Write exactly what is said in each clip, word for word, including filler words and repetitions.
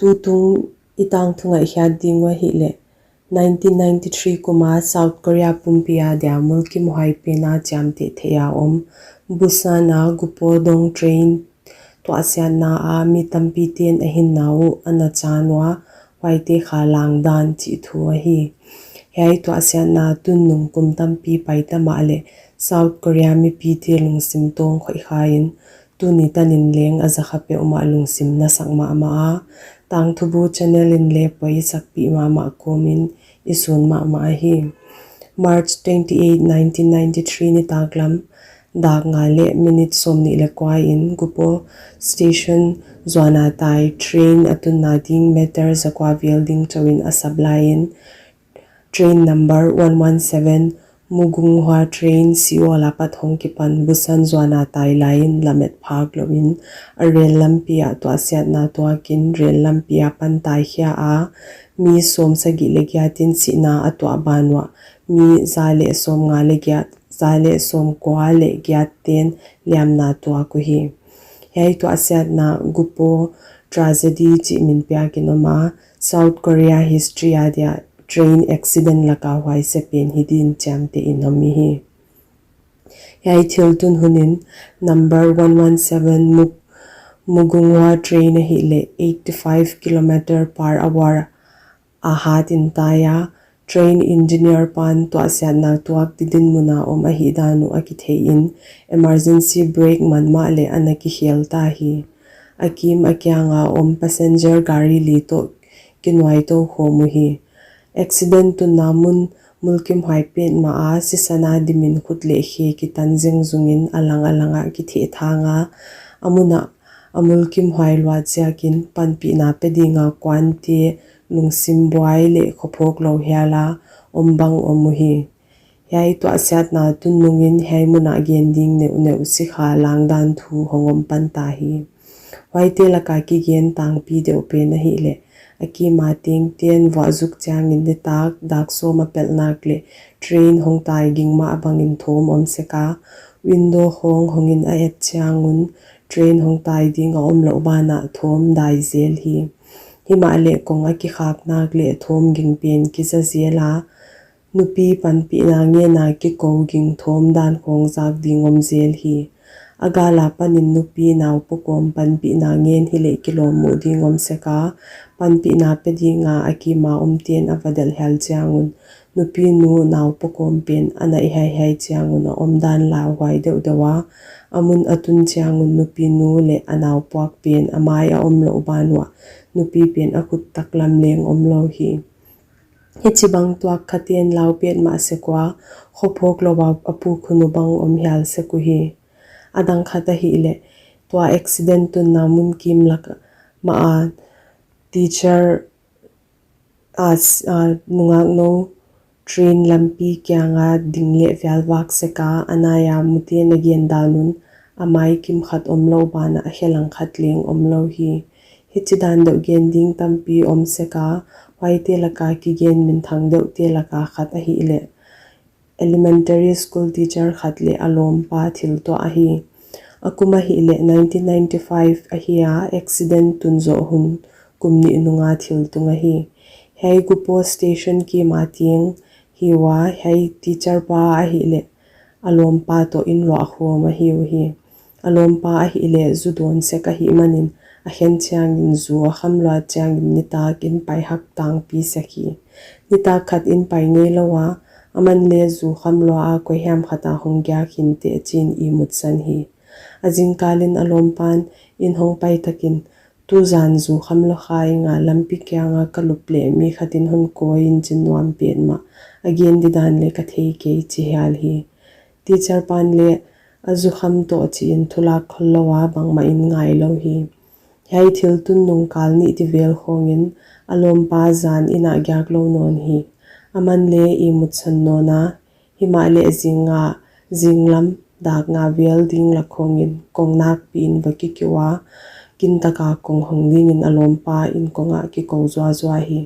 Tutung i tangthu ngaihkhiat ding uh ahihleh, nineteen ninety-three kum a South Korea pumpi a dia mulkimhuai pen a chiamteh theih a om Busan a Gupo Dong train tuahsiatna a mi tampi ten a hinna uh a na chan ua, huaite kha langdan chih thu ahi. Hiai tuahsiatna tun nung kum tampi paita mahleh South Korea mipite lungsim tawng khoih kha in, tuni tanin leng a za kha peuhmah lungsim nasak mahmah a, Tangthubu channel in leng poi sakpih mahmah kawmin i sun mahmah ahi. March twenty-eight, nineteen ninety-three nitaklam dak nga leh minute sawmnih leh kua in Gupo station zuan a tai train a tunna ding meter zakua vel ding chauhin a sap lai in, train number one one seven Mugunghwa train Seoul apat hong kipan Busan zuan a tai lai in lamet phak louin a rel lampi ah tuahsiatna tuakin rel lampi apan taikhia a, mi sawmsagih leh giat in sihna a tuah ban uah mi za leh sawmnga leh giat, za leh sawmkua leh giat ten liamna tuak uhi. Hiai tuahsiatna Gupo tragedy chih min piakin om a, South Korea history a dia train accident laka huaise pen hi din chiamteh in om hi. Hiai thil tun hunin number one one seven Muk Mugunghwa train ahihleh eighty-five kilometer per hour a hat in tai a, train engineer pan tuahsiatna tuak ding dinmun a om ahihdan uh a kithei in emergency brake man mahleh a na kikhel ta hi. A kim a kiang a om passenger gari li toh kinuaitou khawm uhi. Accident tunna mun mulkimhuai petmah a, sisan a dimin khut leh khe kitan zengzungin a lang a lang ah kithehthang a, a mun ah a mulkimhuai luat ziakin panpihna pe ding a kuante lungsim buai leh khophawk lou hial a om bang om uhi. Hiai tuahsiatna tun nungin hiai mun ah gen ding neuhneuh sikha langdan thu hong om pan ta hi. Huaite laka kigen tangpi deuh pen ahihleh, a kim a tengten vuah zuk chiangin nitak dak sawm a pelh nak leh train hong tai ging mah bangin thawm om sek a, window khawng hongin a et chiang un train hong tai ding a om louh ban ah thawm dai zel hi. Himahleh kong a kikhak nak leh thawm ging pen kiza zel a, nupi panpihna ngen a kikou ging thawm dan khawng zak ding om zel hi. A gal a panin nupi nau pawkawm panpihna ngen hileh kilawm muh ding om sek a, panpihna pe ding a a kim a omten a va delh hial chiang un, nupi nu nau pawkawm pen a naih hiaihiai chiang un a omdan lauhuai deuhdeuh a, a mun a tun chiang un nupi nu leh a nau puak pen a mai a om louh ban uah nupi pen a khut taklam leng om lou hi. Hichibang tuak khaten lau petmah sek ua, khophawk lou a a puk hun uh bang om hial sek uhi. A dang khat ahihleh, tua accident tunna mun kim lak mah a teacher a s-, a nungaknou train lampi kiang a ding leh vial vak sek a, a nai a muten a gen dan un a mai kim khat om louh ban ah a khe lang khat leng om lou hi. Hichidan deuh gen ding tampi om sek a, huaite laka kigen minthang deuhte laka khat ahihleh elementary school teacher khat leh a lawmpa thil tuah ahi. A kum ahihleh nineteen ninety-five ahi a, accident tun zoh hun kum nih nunga thil tung ahi. Hiai Gupo station kim a teng hi ua, hiai teacher pa ahihleh a lawmpa toh inn luah khawm ahi uhi. A lawmpa ahihleh zu dawn sek ahih manin a khen chiangin zu a kham luat chiangin nitak inn pai hak tangpi sek hi. Nitak khat inn pai ngeilou a, aman leng zu kham lua a koi hiam khat a hong giak hinteh chiin ihmut san hi. A zingkal in a lawmpa'n inn hong pai takin, tuzan zu kham lua kha ing a, lampi kiang a ka lup leh mi khat in hon kawi in chin nuam petmah, a gen didan leng ka thei kei chi hial hi. Teacher pa'n leng a zu kham toh chiin thu lak khollou a bangmah in ngai lou hi. Hiai thil tun nung kal nih ti vel khawngin a lawmpa zan inn ah giak lou nawn hi. Aman leng ihmut san nawn a, himahleh zing nga, zinglam dak nga vel ding lak khawngin kong nakpi in va kikiu a, kintak a kong hong dingin a lawmpa inn kong ah kikou zuazua hi.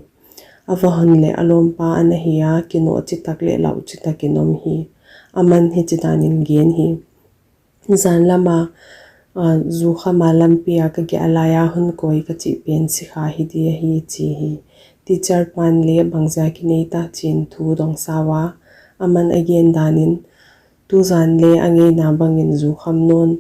A va hon leh a lawmpa ana hi a, kinoh chitak leh lauh chitak in om hi. Aman hichidan in gen hi. Zan lam a, a, zu kham a lampi a ka giah lai a hon kawi ka chih pen sikha hi di ahi chi hi. Teacher pan leng bangziak in ei ta chi'n thu dong sa ua, aman a gen dan in, tuzan leng a ngeina bangin zu kham nawn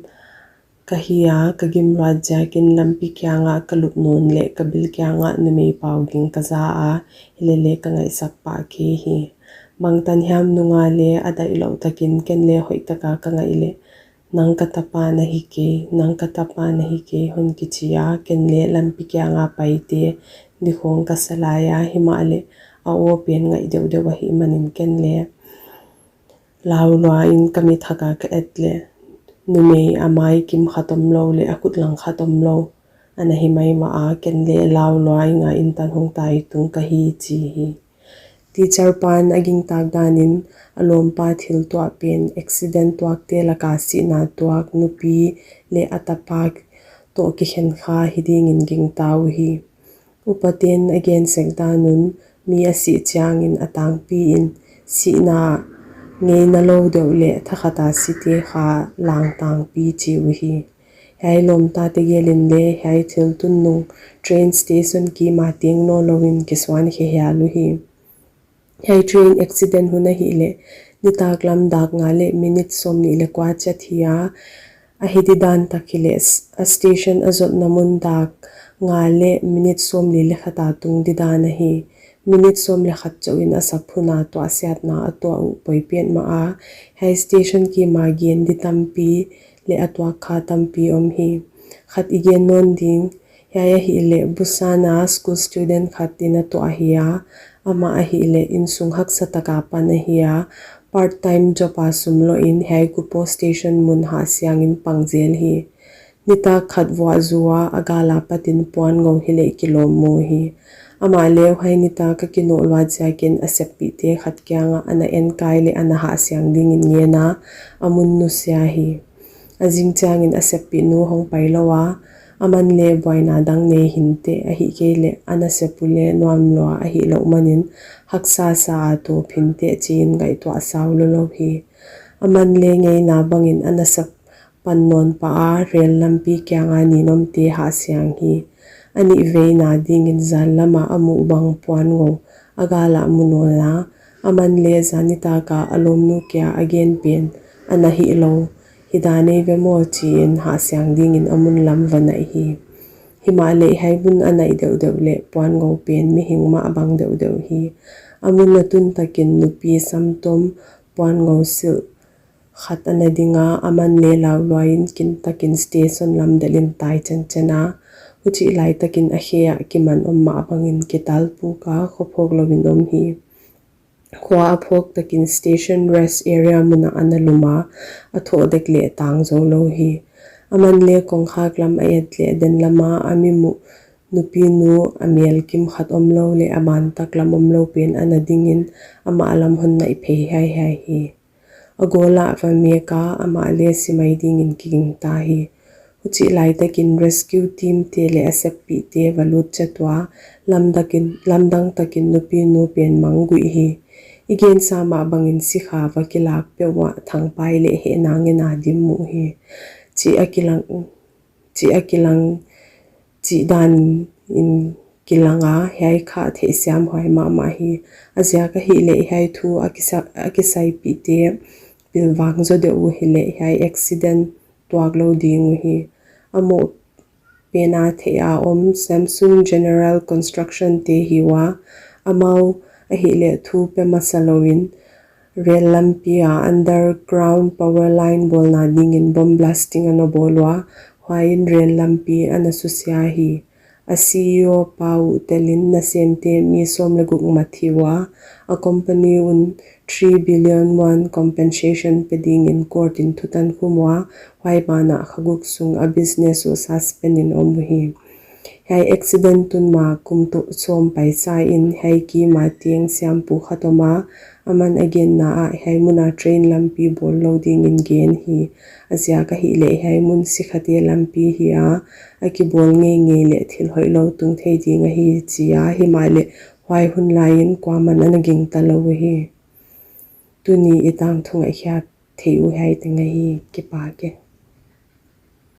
ka hi a, ka gim luat ziakin lampi kiang ah ka lup nawn leh ka bil kiang ah numei pau ging ka za a, hilele ka ngaihsak pah kei hi. Bangtan hiam nungak leng a daihlouh takin ken leng hoih taka ka ngaih leh, nang ka tapa na hi kei, nang ka tapa na hi kei hon kichi a, ken leng lampi kiang a paite di khong ka sa lai a, himahleh a aw pen ngaih deuhdeuh ahih manin ken leng lau lua in ka mit hak a ka et leh, numei a mai kim khat omlou leh a khut lang khat omlou ana hi maimah a, ken leng lau lua in nga in tan hong tai tung ka hi chi hi. Teacher pan a gintak dan in a lawmpa thil tuah pen accident tuakte laka sihna tuak nupi leh a tapa toh kikhen kha hi dingin gingta uhi. Upaten a gen sek dan un, mi a sih chiangin a tangpi in sihna ngeina lou deuh leh thakhat a site kha lang tangpi chi uhi. Hiai lawmtate gel in leng hiai thil tun nung train station kim a teng nawn lou in kisuan khe hial uhi. Hiai train accident hun ahihleh nitaklam dak nga leh minute sawmnih leh kua chiat hi a, a hi di dan tak hileh s-, a station a zotna mun dak nga leh minute sawmli leh khat a tung di dan ahi. Minute sawm leh khat chauh in a sap hun a tuahsiatna a tuah uh poi petmah a, hiai station kim a gen di tampi leh a tuak kha tampi om hi. Khat i gen nawn ding, hiai ahihleh Busan a school student khat in a tuah ahi a, amah ahihleh insung haksa taka pan ahi a, part time job a sum lou in hiai Gupo station mun hahsiang in pang zel hi. Nitak khat vuah zu a a gal a pat in puan ngou hileh kilawm mu hi. Amah leng huai nitak a kinoh luat ziakin a seppihte khat kiang ah ana enkai leh ana hahsiang dingin ngen a, a mun nusia hi. A zing chiangin a seppih nu hong pai lou a, aman leng buaina dang nei hinteh, ahihkeileh a nasep uh leng nuam lua ahihlouh manin haksa sa a tup hinteh chi'n ngaihtuah sau lou lou hi. Aman leng ngeina bangin a nasep pan nawn pah a, rel lampi kiang a nin omte hahsiang hi. A nihveina dingin zan lam a a muh bang puan ngou a gal ah mu nawn a, aman leng zan nitak a a lawmnu kia a gen pen ana hihlou hi dan ei ve maw chi'n hahsiang dingin a mun lam va naih hi. Himahleh hiai mun a naih deuhdeuh leh puan ngou pen mihing mah bang deuhdeuh hi. A mun a tun takin nupi samtom puan ngou silh khat ana ding a, aman leng lau lua in kintakin station lam delh in tai chenchen a, huchih lai takin a khe ah kiman om mah bangin kital puk a, khua phawk lou in om hi. Khua a phawk takin station rest area mun ah ana lum a, a thoh dek leh tang zou lou hi. Aman leng kongkhak lam a et leh den lam a a mi muh nupi nu a mel kim khat omlou leh a ban tak lam omlou pen ana dingin amah lam hon naih phei hiaihiai hi. A gawl ah va mek a, amah leng si mai dingin kigingta hi. Huchih lai takin rescue team te leh a seppihte va lut chet ua, lamdang takin, lamdang takin nupi nu pen mang guih hi. I gensa mah bangin sikha va kilak peuhmah thangpai leh hehna ngen a dim mu hi. Chih a kilang, chih a kilang, chih dan in kilang a, hiai kha theihsiam huai mahmah hi. A ziak ahihleh hiai thu a kisa-, a kisaipihte pilvang zaw deuh uh hileh hiai accident tuak lou ding uhi. A mohpen a theih a om Samsung General Construction te hi ua, amau ahihleh thu pe masa lou in, rel lampi a underground power line bawlna dingin bomb blasting ana bawl ua, huai in rel lampi ana susia hi. A C E O pa uh tel in nasemte mi sawm leh guk mat hi ua, a company un three billion won compensation pe dingin court in thutan khum ua, huai banah kha guk sung a business uh suspend in om uhi. Hiai accident tun ma kum sawm paisa in hiai kim a teng siampu khat om a, aman a genna ah hiai mun a train lampi bawl lou dingin gen hi. A ziak ahihleh hiai mun sikhate lampi hi a, a kibawl ngeingei leh thil hoihlou tung thei ding ahi chi a, himahleh huai hun lai in kuaman ana gingta lou uhi. Tuni i tangthu ngaihkhiak theih uh hiai teng ahi, kipak e.